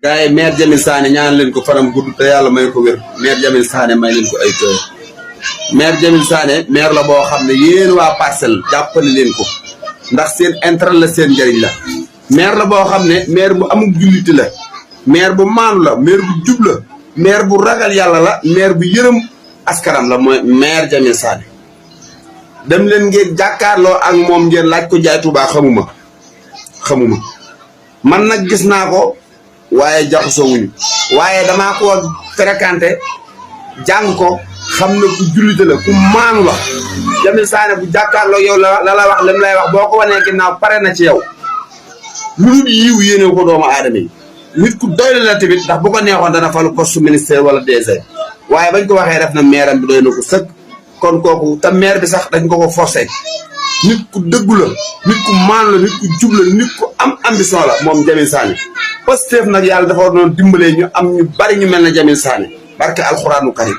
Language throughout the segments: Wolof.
gars yi maire Jamil Sané ñaan leen ko fanam gudd te yàlla may ko wér maire Jamil Sané may leen ko ay kër maire Jamil Sané maire la boo xam ne yéen waa Parcelles jàppale leen ko ndax seen intérêt la seen njëriñ la maire la boo xam ne maire bu amul julliti la maire bu maanu la maire bu jub la maire bu ragal yàlla la maire bu yërëm askaram la mooy maire Jamil Sané dem leen ngeen jàkkaarloo ak moom ngeen laaj ko jaay Touba xamuma man nag gis naa ko waaye jaxasoowuñu waaye damaa ko fréquenté jàng ko xam na ku jullite la ku maanu la Jamil Sané bu jàkkaarloo yow la wax lim lay wax boo ko wanee ginnaaw pare na ci yow lu dul yiw yéene ko doomu aadama yi nit ku doy la tamit ndax bu ko neexoon dana falu poste ministère wala DG waaye bañ ko waxee def na maire am bi doy na ko sëkk kon kooku te maire bi sax dañ ko forcé nit ku dëggu la nit ku maanu la nit ku jub la nit ku am ambition la moom Jamil Sané Pastef nag yàlla dafa war doon dimbalee ñu am ñu bari ñu mel ne Jamil Sané barke alxuraanu karim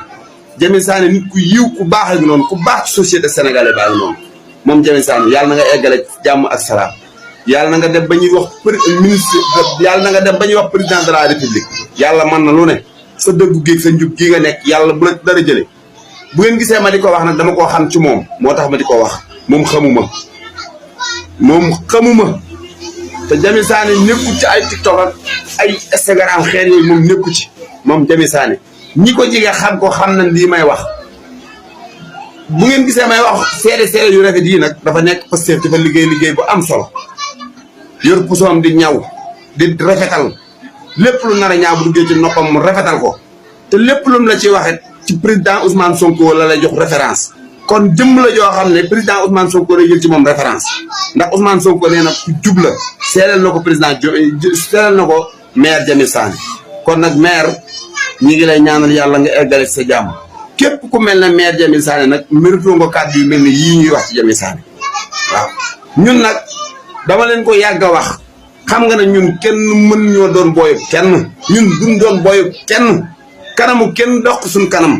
Jamil Sané nit ku yiw ku baax ak noonu ku baax ci société sénégalaise baa ngi noonu moom Jamil Sané yàlla na nga eggale jàmm ak salaam yàlla na nga dem ba ñuy wax ministre yàlla na nga dem ba ñuy wax président de la république yàlla mën na lu ne sa dëggu géeg sa njub gii nga nekk yàlla bu la dara jële bu ngeen gisee ma di ko wax nag dama koo xam ci moom moo tax ma di ko wax moom xamuma te Jamil Sané nekku ci ay TikTok ak ay Instagram xeer yooyu moom nekku ci moom Jamil Sané ñi ko jige xam ko xam nañ lii may wax bu ngeen gisee may wax seede yu rafet yi nag dafa nekk Pastef dafa liggéey bu am solo yor pusoom di ñaw di rafetal lépp lu nar a ñaaw bu duggee ci noppam mu rafetal ko te lépp lu mu la ci waxet ci président Ousmane Sonko la lay jox référence kon jëmm la joo xam ne président Ousmane Sonko lay jël ci moom référence ndax Ousmane Sonko nee na ku jub la seelal na ko président seelal na ko maire Jamil Sané kon nag maire ñi ngi lay ñaanal yàlla nga eggale sa jàmm képp ku mel ne maire Jamil Sané nag mérito nga kàddu yu mel ne yii ñuy wax ci Jamil Sané waaw ñun nag dama leen ko yàgg a wax xam nga ne ñun kenn mën ñoo doon booyu kenn ñun duñ doon booyu kenn kanamu kenn dox suñ kanam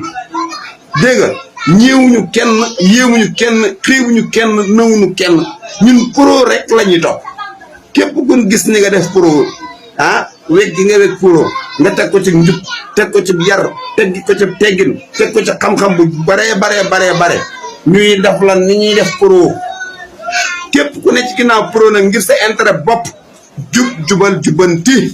dégg nga ñeewuñu kenn yéemuñu kenn xiibuñu kenn nawuñu kenn ñun pro rek la ñuy topp képp kun gis ni nga def pro weg gi nga weg pro nga teg ko ci njub teg ko ci yar teg ko ci teggin teg ko ci xam-xam bu bare ñuy def la ni ñuy def pro képp ku ne ci ginnaaw pro nag ngir sa intérêt bopp jubal jubanti